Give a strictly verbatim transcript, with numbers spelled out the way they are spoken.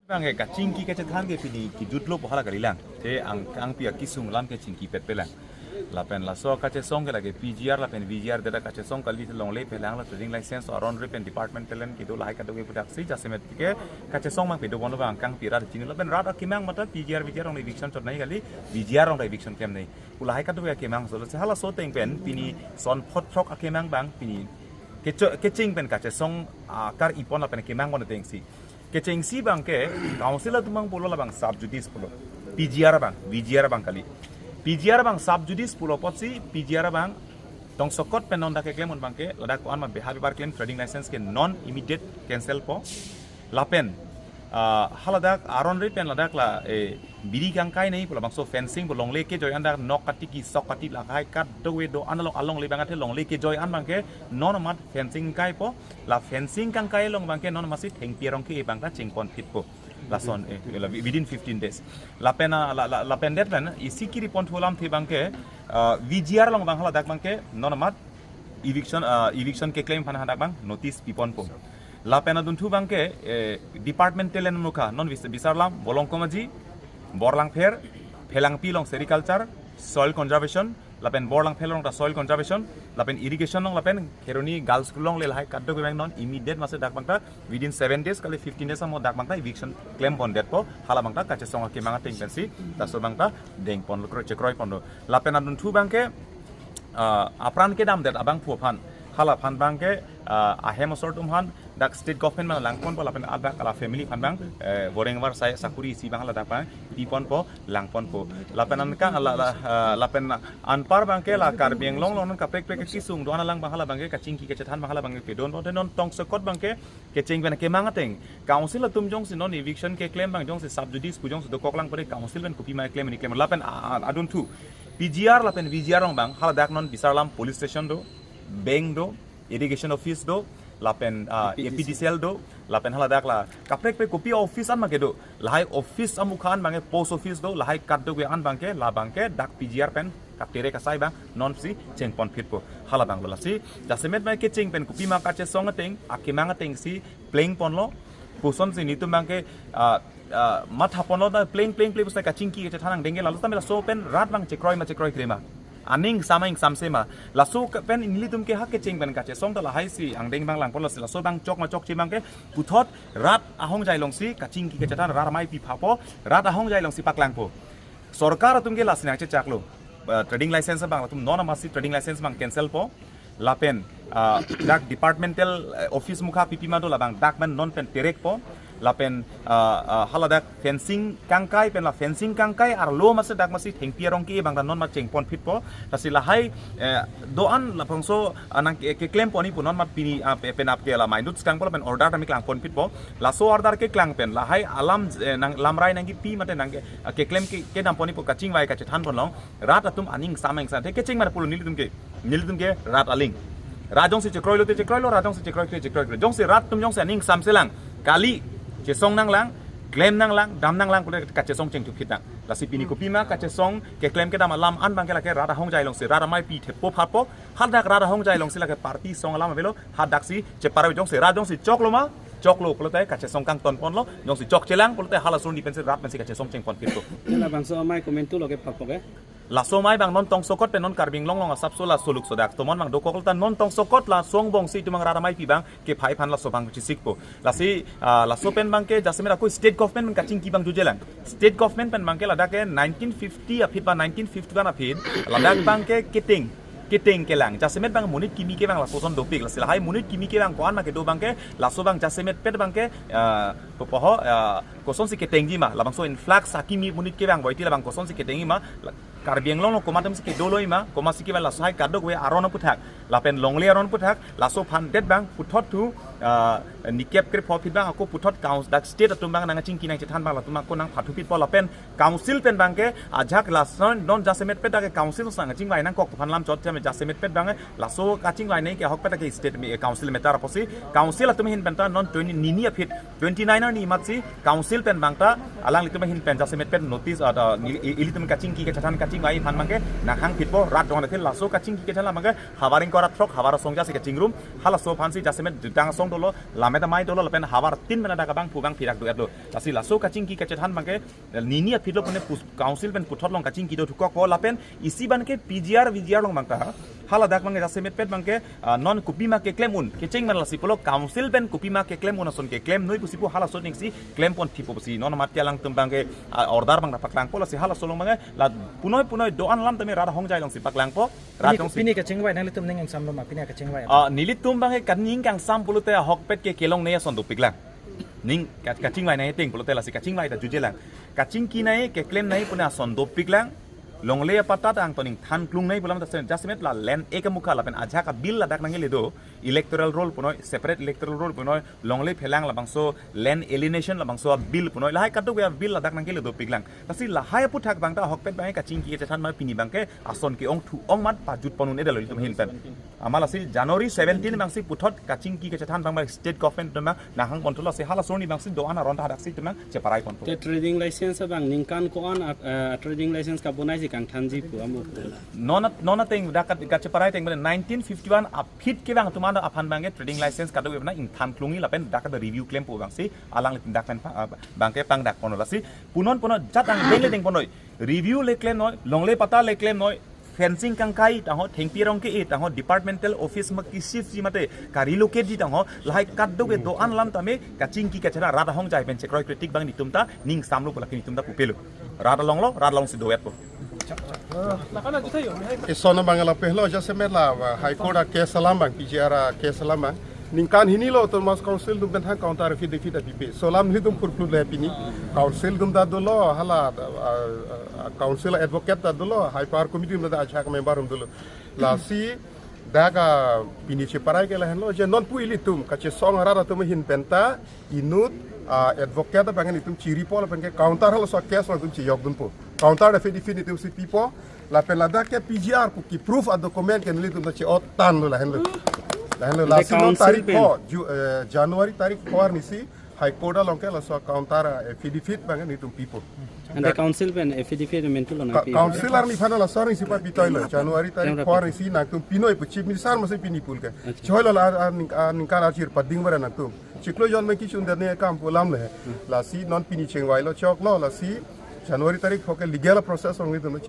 Bang ke kachingki kachethan ke pini kejutlo pu hala kalilang. Te angkangpi akesung alam ke chingkipet pelang. Lapen laso kachesong ke lake P G R lapen V G R data kachesong kali, longle phelang lo, trading license aron ri pen department telen kedo lahai kadokave puthak si jasemet ke kachesong mang pedo bono bang angkangpi rat chini lapen rat akemang mata P G R V G R along eviction chot nangji kali, V G R along eviction klem nangji pu lahai kadokave akemang solo. Si halaso ateng pen pini son phot throk akemang bang pini kecho-, kecheng pen kachesong akar-i pon lapen kemang pon ateng si. Kechengsi bang ke council atum bang pulo labang sub judice pulo. P G R bang, V G R bang kali. P G R bang sub judice pulo apotsi P G R bang tongsokot pen non dak keklem un bang ke ladak ko-an ma beha bepar klem trading license ke non immediate cancel po. Lapen, ah, haladak aron ri pen ladak la, eh, biri kangkai nangji pu labangso fencing pu longle kejoi an dak nok katiki sok kati lahai kadokave do-an along, alongle bang athe longle kejoi an bang ke non amat fencing kangkai po. La fencing kangkai along bang ke non amat si thengpi arong ke bang ta chengpon phit po. Lason, eh, la within fifteen days. Lapen, ah, la, la, lapen det pen isi kiri pon thu alamthe bang ke, ah, V G R along bang haladak bang ke non amat eviction, ah, eviction keklem aphan hadak bang notice pipon po. Lapen adunthu bang ke, eh, department telen mukha non bis-, bisarlam Bolong Komaji, Borlangpher, Phelangpi along sericulture, soil conservation, lapen Borlangpher along ta soil conservation, lapen irrigation along lapen Kheroni Girls School along le lahai kadokave bang non immediate masi dak bang ta within seven days kali fifteen days amo dak bang ta eviction klem pon det po, hala bang ta kachesong akemang ateng pensi laso bang ta deng pon lo, kroi chekroi pon lo. Lapen adunthu bang ke, ah, apran kedam det abangphu aphan, hala aphan bang ke, ah, ahem asor atum aphan dak state government bang lang pon po lapen adak la family aphan bang, eh, boreng var sai sakuri isi bang ladak bang pipon po, lang pon po. Lapen anka la, la, ah, lapen anpar bang ke la Karbi Anglong along non kaprek prek kesung do-an alang bang hala bang ke kachingki kachethan bang hala bang ke pedon po. Te non tongsokot bang ke kecheng pen kemang ateng council atum jongsi non eviction keklem bang jongsi sub judice pu jongsi dokok lang pore council pen kopi ma klem ni klem lapen, ah, adunthu P G R lapen V G R along bang haladak non bisarlam police station do, bank do, irrigation office do, lapen, ah, A P D C L. A P D C L do, lapen haladak la kaprek prek kopi office an bang ke do, lahai office amukha an bang ke post office do, lahai kadokave an bang ke la bang ke dak P G R pen katere kasai bang non si chengpon phit po, hala bang lo. Lasi jasemet bang kecheng pen kopi ma kachesong ateng akemang ateng si pleng pon lo. Kosonsi nelitum bang ke, ah, ah, matha pon lo ta pleng pleng pleng pusi kachingki kachethan angdeng ke lalo tame laso pen rat bang chekroi ma chekroi kre ma, aning sama ing samse ma. Laso ke pen nelitum ke ha kecheng pen kachesong ta lahai si angdeng bang lang pon lo si laso bang chok ma chokche bang ke puthot rat ahongjai along si kachingki kachethan rat amei pi pha po, rat ahongjai along si paklang po. Sorkar atum ke lasi nangchechaklo. Ah, trading license bang latum non amat si trading license bang cancel po. Lapen, ah, dak departmental, eh, office mukha pipi ma do labang dak man non pen terek po. Lapen, ah, ah, haladak fencing kangkai pen la fencing kangkai arlo masi dak masi thengpi arong ke bang ta non ma chengpon phit po. Lasi lahai, eh, do-an labangso, ah, nang ke, keklem pon-i pu non mat pini, ah, pe-, penap ke la maindut skang po lapen order tame klang pon phit po. Laso order keklang pen lahai alam, eh, nang lamrai nangkipi mate nang ke, ah, keklem ke, kedam pon-i pu kachingvai kachethan pon long. Rat atum aning sama ing sa. Te kecheng mana pulo nelitum ke. Nelitum ke rat aling. Rat jongsi chekroi lo te chekroi lo, rat jongsi chekroi te chekroi lo. Jongsi rat atum jongsi aning samse lang, kali, chesong nanglang, klem nanglang, dam nanglang, pulote kachesong chengthu phit nang. Lasi pini kopi ma kachesong keklem kedam alam an bang ke lake rat ahongjai along si rat amei pi thepo phapo, hadak rat ahongjai along si lake party song alam avelo, hadak si cheparo jongsi rat jongsi choklo ma, choklo pulote kachesong kangton pon lo, jongsi chokche lang pulote hala suri pensi rat pensi kachesong chengpon phit po. Nela bangso amei komentu lo ke phapo ke. Laso amei bang non tongsokot pen non Karbi Anglong along asapso laso luk sodak. Tomon bang dokok lo ta non tongsokot laso angbong si itum bang rat amei pi bang kephai aphan laso bang chisik po. Lasi, ah, laso pen bang ke jasemet ako state government pen kachingki bang juje lang. State government pen bang ke ladak ke nineteen fifty aphi ba nineteen fifty-one aphi ladak bang ke keteng, keteng kelang. Jasemet bang monit kimi ke bang lapuson dopik. Lasi lahai monit kimi ke bang ko-an ma kedo bang ke laso bang jasemet pet bang ke, ah, popoho, ah, kosonsi ketengji ma. Labangso influx akimi monit ke bang boiti labang kosonsi ketengji ma. La-, Karbi Anglong along komat atum si kedo lo-i ma, komat si ke bang laso hai kadokave aron aputhak, lapen longle aron aputhak, laso aphan det bang puthot thu, ah, nikep krepho aphi bang ako puthot council dak state atum bang nangchingki nangchethan bang latum ako nangphathu phit po lapen council pen bang ke ajak lason non jasemet pet dak ke council sang chingvai nangkok aphan lam chot jame jasemet pet bang ke laso kachingvai nangji ke ahok pet dak ke state me, council matter apotsi council atum ahin pen ta non twenty nini aphi twenty-nine arni amat si council pen bang ta alanglitum ahin pen jasemet pen notice ada neli-, i-, ilitum kachingki kachethan kachingvai aphan bang ke nanghang phit po rat dong athil laso kachingki kachethan bang ke havar ingkoi ra throk havar asong jasi kachingrum halaso aphan si jasemet jutang asong dolo, lammet amei dolo, lapen havar tin pen ladak abang pu abang phirak do-etlo. Lasi laso kachingki kachethan abangke, nini aphi lo pune pus-, council pen puthot along kachingki do thukokpo, lapen isi abangke P G R, V G R along abangta. Haladak abangke jasemet pet abangke, ah, non kopima keklem un, kecheng man lasi pulo council pen kopima keklem un ason keklem noi pusi pu halaso aning si klempon thipo pusi. Non amat ke alangtum abangke, ah, order abang paklangpo, lasi halaso along abangke la punoi punoi do-an alam tame rat ahongjai along si paklangpo. Rat Pini, along si. Pini kachingvai nanglitum ning ingsamlo ma, pini kachingvai. Ah, nelitum abangke kaning kangsam pulote ahokpet ke kelongnei ason dopiklang. Ning ka-, kachingvai nangji ateng pulote lasi kachingvai ta jujelang. Kachingki nangji, keklem nangji pune ason dopiklang. Longle apatta ta angton ning thanklung nangji pulo ta se-, jasemet la land ek amukha lapen ajahak abill ladak nangkele do. Electoral roll punoi, separate electoral roll punoi, longle phelang labangso land alienation labangso abill punoi, lahai kadokave abill ladak nangkele dopiklang. Lasi lahai aphuthak abangta ahokpet abangke kachingki kachethan abang pini abangke ason ke-ong thu-ong amat pajutpon un-edetlo ilitum ahin pen. Amat lasi January seventeen abangsi puthot kachingki kachethan abang abang state government atum abang nanghangpon thulo, lasi halaso arni abangsi do-an aron ta hadaksi atum abang cheparai ponpo. Te trading license abang ningkan ko-an ap-, eh, trading license kabonai si kangthanji pu amo. Non at-, non ateng dak kat-, kacheparai ateng nineteen fifty-one aphi ke abang atum an aphan abangke trading license kadokave abang ingthan klungji lapen dak kat review klempo abangsi alanglitum dak pen pa-, ah, abangke pangdakponlo, lasi punon punon jat angdeng le dengponoi. Review le klemnoi, longle patta le klemnoi, fencing kangkai tangho, thengpi arong ke-e tangho, departmental office ma ki-shift ji mate ka-relocate ji tangho, lahai kadokave do-an alam tame kachingki kachethan rat ahongjai pen chekroikre tik abang netum ta ning samlo pu lake netum ta pupelo. Rat alonglo, rat alongsi do-etpo. Eson abang lapu helo, jasemet la, uh, High Court a-case alam abang, P G R a-case alam abang. Ningkan hini lo Autonomous Council atum pen thang counter affidavit apipe. Laso alam nelitum purplut le pini. Council atum ta dolo, hala, uh, uh, council advocate ta dolo, High Power Committee atum ta ajahak member atum dolo. Lasi dak, uh, pini cheparai ke lahenlo, je non pu ilitum kachesong arat atum ahin penta inut, ah, advocate abang netum chiri pol abangke counter halaso case along netum chejokdunpo. Counter affidavit netum si pipo. Lapen ladak ke P G R pu ki-proof a-document ke nelitum ta che-ottanlo lahenlo. Lahenlo. Ante lasi non council tarik pen? Pho, Ju-, eh, January tarik pho arnisi High Court along ke laso counter, eh, affidavit abang netum pipo. Ante council pen affidavit mentu lo na Ka-, pi. Council arni aphan laso arnisi pa pitoilo. January tarik January pho arnisi nangtum pinoi pu Chief Minister masi pini pul ke. Acha. Choilo la, a, ning-, a, ningkan arjir pading bara nangtum. Chiklo jon me kichun dane kam pu alam le. Hmm. Lasi non pini chengvailo choklo, lasi January tarik pho ke legal process along netum